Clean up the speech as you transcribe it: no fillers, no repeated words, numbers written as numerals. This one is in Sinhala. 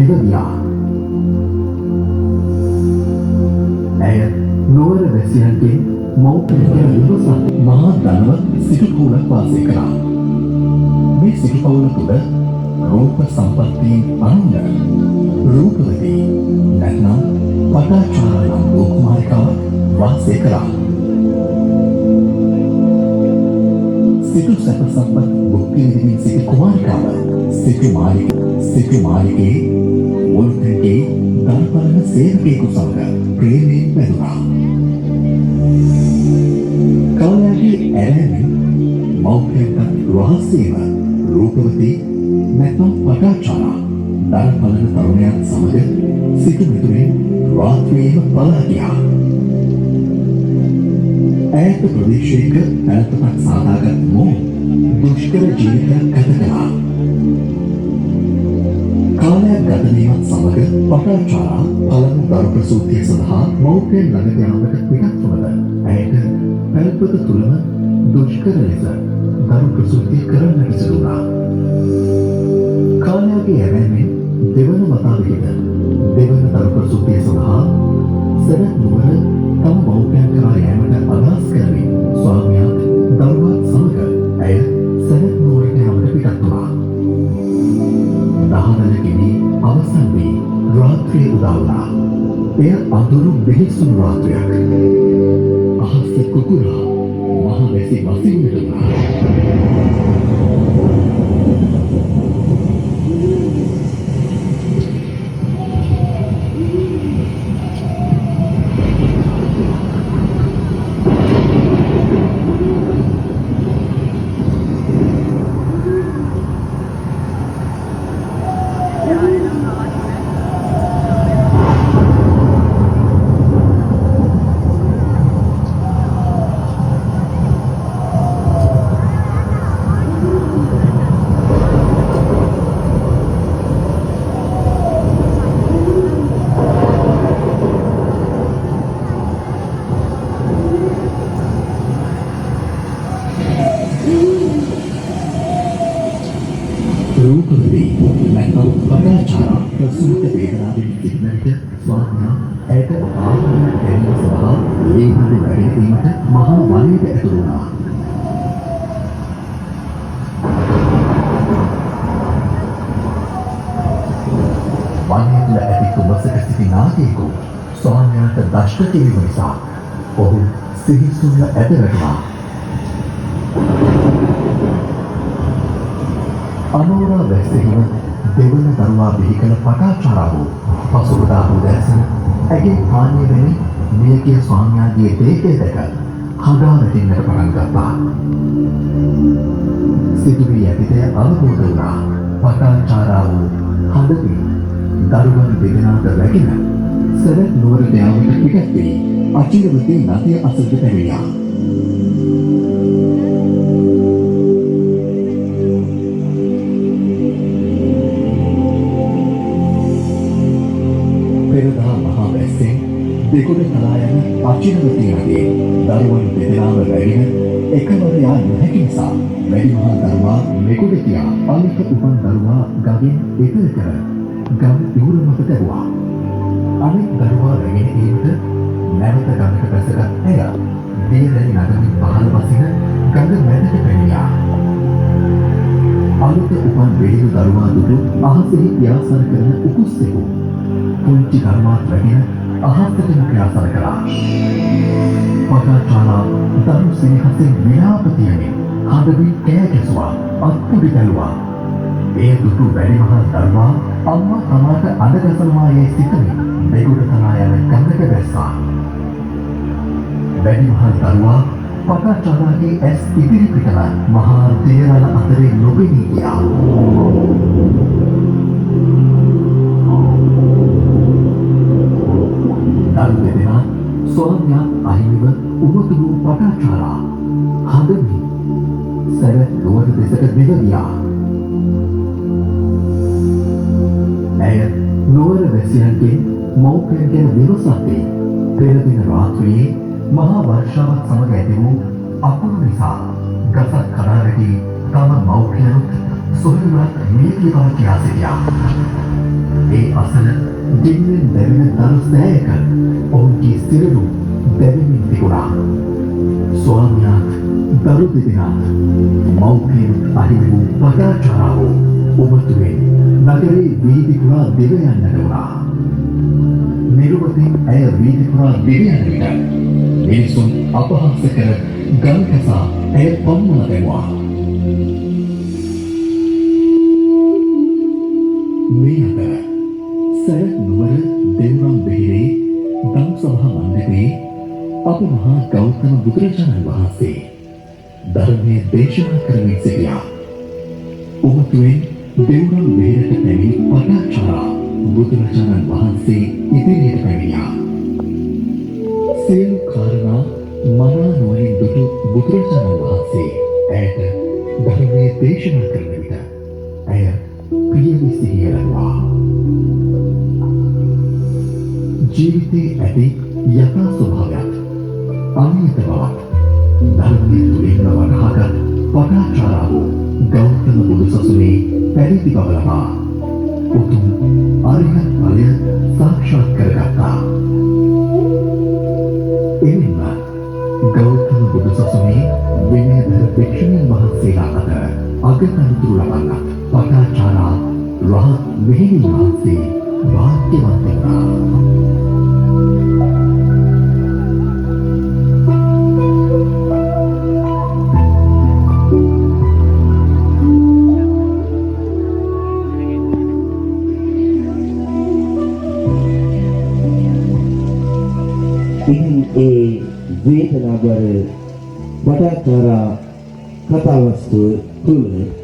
දිව ගියා. ඇය නුවර වැසියන්ගෙන් මව්පියන් විමසා මහා ධනවත් සිටු පවුලක් වාසය කළා. මේ සිටු පවුල තුළ රූප සම්පත්තීන් අනුන්න රූපවතී නැත්නම් පටාචාරා නම් වූ කුමාරිකාවක් වාසය කළා. සිටු සැප සම්පත් භුක්ති විඳින්න සිටි කුමාරිකාව සිටු මාලිකේ මුල්තැන්ගේ දල්පලන සේවකයෙකු සමග ප්‍රේමයෙන් බැඳුණා. කාලයාගේ ඇරෑමෙන් මව්පියන්ටත් රහස්‍යයෙන්ම රූපවතී නැත්නම් පටාචාරා දරපලන තරුණයන් සමග සිටු මිතුරෙන් රාත්‍රියේම පලා ගියා. ඈත ප්‍රදේශයක පැලපතක් සාදාගත් මොවුන් දුෂ්කර ජීවිතයක් ගත කළා. කාලයක් ගත වීමත් සමග පටාචාරා පළමු දරු ප්‍රසූතිය සඳහා මව්පියන් ළඟට යාමට පිටත් වුණද ඇයට පැල්පත තුළම දුෂ්කර ලෙස දරු ප්‍රසූතිය කරන්නට සිදු වුණා. කාලයාගේ ඇරෑමෙන් දෙවන වතාවෙහිද දෙවන දරු ප්‍රසූතිය සඳහා සැවැත් නුවර තම මව්පියන් කරා යෑමට අදහස් කරමින් ස්වාමියාත් දරුවත් සමග ඇය සැවැත් නුවරට යාමට පිටත් වුණා. දහවල ගෙවී අවසන් වී රාත්‍රිය උදා වුණා. එය අඳුරු බිහිසුණු රාත්‍රියක්. අහස කුකුරා මහ වැසි වසින්නට වුණා. රූපවතී නැත්නම් පටාචාරා ප්‍රසූත වේදනාවෙන් සිටින විට ස්වාමියා ඇයට ආහාර ගැනීම සඳහා ලේ හඳ රැගෙන ඒමට මහා වනයට ඇතුළු වුණා. වනය තුළ ඇති තුඹසක සිටි නාගයෙකු ස්වාමියාට දෂ්ට කිරීම නිසා ඔහු සිහිසුන්ව ඇද වැටුණා. අනෝරා වැස්සෙහිම දෙවන දරුවා බිහි කළ පටාචාරාව පසුවදා උදෑසන ඇගේ පානීය වෙමින් මියගිය ස්වාමියාගේ දේහය දැක හඬා වැටෙන්නට පටන් ගත්තා. සිදුවී ඇති දෙය අවබෝධ වුණා. පටාචාරාව හඬමින් දරුවන් දෙදෙනාට රැගෙන සැවැත් නුවරට යාමට පිටත් වී අචිරවතී නදිය අසලට පැමිණියා. පෙරදා මහා වැස්සෙන් දෙගොඩ තලා යන අචිරවතී නදියේ දරුවන් දෙදෙනාම රැගෙන එකවර යා නොහැකි නිසා වැඩිමහල් දරුවා මෙගොඩ තියා අලුත උපන් දරුවා ගඟෙන් එතෙර කර ගම් ඉවුර මත තැබුවා. අනෙක් දරුවා රැගෙන ඒමට නැවත ගඟට බැසගත් ඇය දියරැලි නගමින් පහළ බසින ගඟ මැදට පැමිණියා. අලුත උපන් වෙඩිලු දරුවා දුටු අහසෙහි පියාසර කරන උකුස්සෙකු පුංචි දරුවාත් රැගෙන අහසටම පියාසර කළා. පටාචාරා දරු සෙනෙහසෙන් විලාප තියමින් හඬමින් කෑ ගැසුවා, අත්පුඩි තැළුවා. එය දුටු වැඩිමහල් දරුවා අම්මා තමාට අඬ ගසනවා යැයි සිතමින් දෙගොඩ තලා යන ගඟට බැස්සා. වැඩිමහල් දරුවා පටාචාරාගේ ඇස් ඉදිරි පිටම මහා දියරළ අතරේ නොපෙනී ගියා. දරු දෙදෙනා ස්වාමියා අහිමිව උමතු වූ පටාචාරා හඬමින් සැවැත් නුවර දෙසට දිව ගියා. ඇය නුවර වැසියන්ගෙන් මව්පියන් ගැන විමසද්දී පෙර දින රාත්‍රියේ මහා වර්ෂාවත් සමග ඇති වූ අකුරු නිසා ගසක් කඩා වැටි තම මව්පියනුත් සොහොයුරත් මියගිය බව කියා සිටියා. ඒ අසල ගින්නෙන් දැවෙන දරු සෑයක ඔවුන්ගේ සිරුරු දැවෙමින් තිබුණා. ස්වාමියාත් දරු දෙදෙනාත් මව්පියනුත් අහිමි වූ පටාචාරාව උමතුවෙන් නගරේ වීදි පුරා දිව යන්නට වුණා. නිරුවතින් ඇය වීදි පුරා දිව යන විට මිනිසුන් අපහාස කර ගල් කසා ඇය පම්මා දැමුවා. මේ අතර සැරත් නුවර දෙව්රම් වෙහෙරේ දම්සභා මණ්ඩපයේ අප මහා ගෞතම බුදුරජාණන් වහන්සේ ධර්මයේ දේශනා කරමින් සිටියා. උමතුවෙන් දෙව්රම් වෙහෙරට පැමිණි පටාචාරා බුදුරජාණන් වහන්සේ ඉදිරියට පැමිණියා. සියලු කාරණා මනා නුවණින් දුටු බුදුරජාණන් වහන්සේ ඇයට ධර්මයේ දේශනා කරන විට ඇය පියවි සිහිය ලැබුවා. ජීවිතයේ ඇති යථා ස්වභාවයත් අනියත බවත් ධර්මයේ තුලින්ම වටහාගත් පටාචාරාව ගෞතම බුදු සසුනේ පැවිදි බව ලබා උතුම් අරිහත් ඵලය සාක්ෂාත් කරගත්තා. එමෙන්ම ගෞතම බුදු සසුනේ විනයධර භික්ෂුණීන් වහන්සේලා අතර අගතනතුරු ලබන්නත් පටාචාරා රහත් මෙහෙණින් වහන්සේ භාග්‍යවන්ත වුණා. ඉතින් ඒ වේදනාබර පටාචාරා කතාවස්තුව තුළ